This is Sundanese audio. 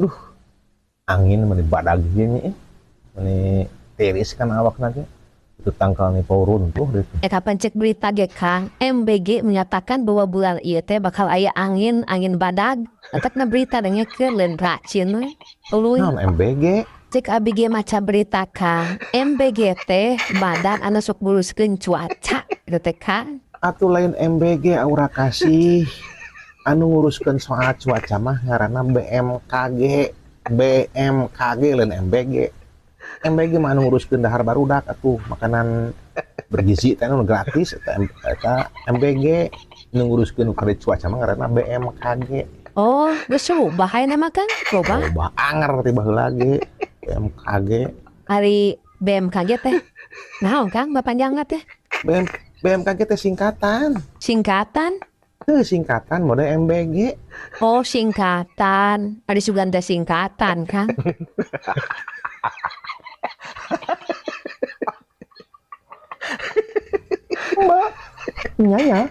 Duh, angin meni badag ieu nya eh. Meni tiris kan awakna ge. Itu tangkal nih pau runtuh gitu. Eh kapan cek berita ge Kang, MBG menyatakan bahwa bulan ieu teh bakal aya angin, angin badag. Letakna berita dengekeun lain racin we. Tuluy. Naon MBG? Cek abi ge maca berita Kang, MBG teh badan anu sok nguruskeun cuaca gitu teh Kang. Atuh lain MBG aura kasih. Anu nguruskeun soal cuaca mah ngaranna BMKG. BMKG lain MBG. MBG mah anu nguruskeun dahar barudak atuh makanan bergizi teh anu gratis eta, eta MBG. Nu nguruskeun kali cuaca mah ngaranna BMKG. Oh, geus rubah ayeuna mah Kang? Rubah? Rubah anger ti baheula ge BMKG. Ari BMKG teh naon Kang bapanjangna teh? BMKG teh singkatan. Singkatan? Heuh, singkatan mode MBG. Oh, singkatan. Ari sugan teh singkatan, Kang. Mbak, nyaya.